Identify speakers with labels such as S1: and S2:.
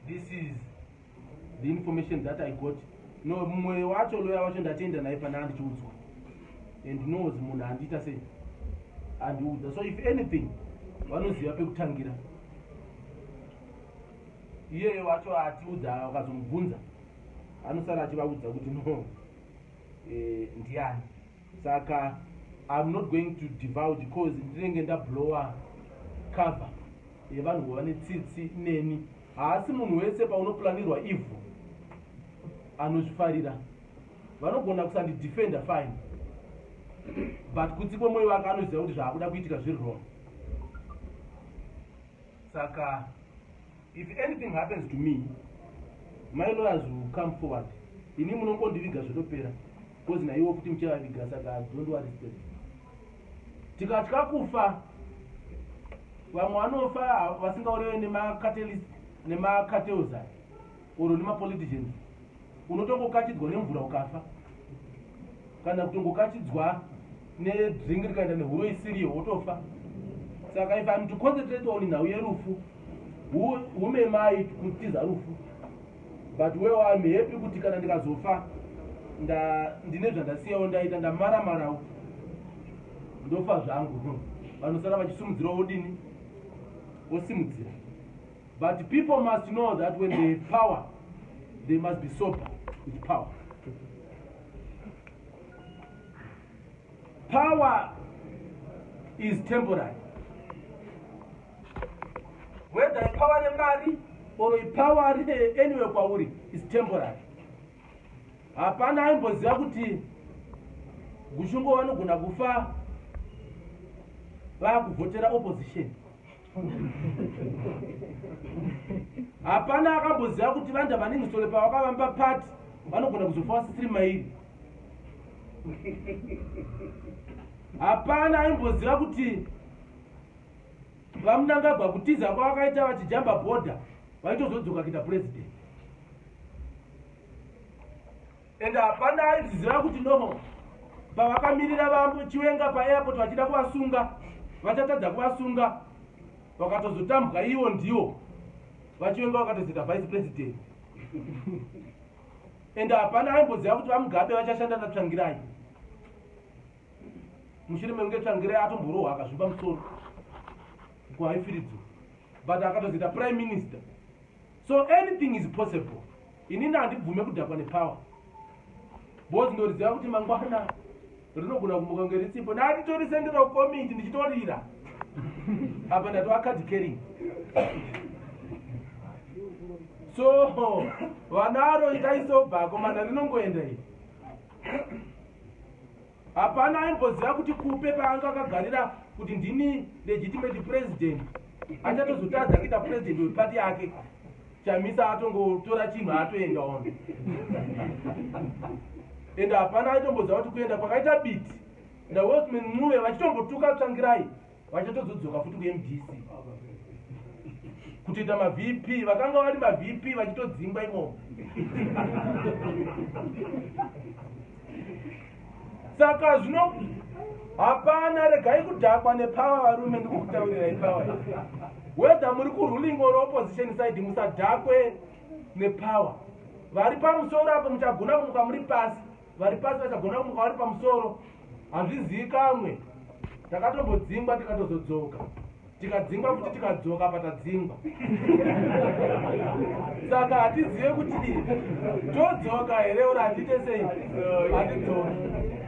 S1: This is the information that I got. No, mumwe wacho, loya wacho, ndatienda naye pana andichiudzwa and knows munhu andiita sei andiudza. So if anything, vanoziva pekutangira. Iyeye wacho atiudza, akazomubvunza, anosara achivaudza kuti no, ndiani. Saka I'm not going to divulge because ndinenge ndablowa cover yevanhu vane tsitsi neni. Haasi munhu wese paunoplanirwa ivhu anozvifarira. Vanogona kusandidefenda, fine, but kutsi kwemwoyo wake anoziva kuti zvaakuda kuitika zviri wrong. Saka if anything happens to me, my lawyers will come forward. Ini munongondiviga, zvotopera, because naiwo futi muchavaviga. Saka don't worry, spirit. Tikatya kufa, vamwe vanofa vasingauraiwe nemacartelist, nemacartels oro nemapoliticians. Unotongokachidzwa nemvura ukafa, kana kutongokachidzwa nedrink rikaenda nehuro isiriyo, wotofa. Saka if I'm to concentrate on nhau yerufu, whom am I kutiza rufu? But well, I'm happy kuti kana ndikazofa, ndine zvandasiyawo, ndaita ndamaramarawo, ndofa zvangu, vanosara vachisumudzirawo wodini, wosimudzira. But people must know that when they have power, they must be sober with power. Power is temporary, whether ipower remari or ipower anyway kwauri is temporary. Hapana aimboziva kuti Gushungo vanogona kufa vaakuvhotera opposition. Hapana akamboziva kuti vaNdabaningi Sithole pavakavamba party vanogona kuzofa vasisiri mairi. Hapana aimboziva kuti vaMnangagwa kutiza kwavakaita vachijamba bhodha vaitozodzoka kuita president. And hapana aiziziva kuti noho pavakamirira vaChiwenga paairport vachida kuvasunga, vachatadza kuvasunga, vakatozotambwa ivo ndiwo vaChiwenga vakatozoita vice president. And hapana aimboziva kuti vaMugabe vachashanda naTsvangirai mushure mekunge Tsvangirai atomborohwa akazvimba musoro kuHighfields, but akatozoita prime minister. So anything is possible. Inini handibvume kudhakwa nepower because ndoriziva kuti mangwana rinogona kumuka kunge ritsipo. Ndanditori central committee ndichitorira apa, ndatova card carrying. So vanaro, itai sober komana, rinongoenda iri. Hapana aimboziva kuti Kupe paanga akagarira kuti ndini legitimate president, achatozotadza kuita president wepati yake. Chamisa atongotora chinhu atoenda on. And hapana aitomboziva kuti kuenda kwakaita Biti naWelshman Ncube vachitombotuka Tsvangirai, vachatozodzoka futi kuMDC kutoita maVP. Vakanga vari maVP vachitodzingwa imomo. Saka zvino hapana, regai kudhakwa nepower, varume. Ndikukutaurirai, power, whether muri kuruling or opposition side, musadhakwe nepower. Vari pamusoro apo muchagona kumuka muri pasi, vari pasi vachagona kumuka vari pamusoro. Hazvizivikamwe. Takatombodzingwa, tikatozodzoka, tikadzingwa futi, tikadzoka patadzingwa. Saka hatizive kuti todzoka here uri hatiite sei, hatidzoki.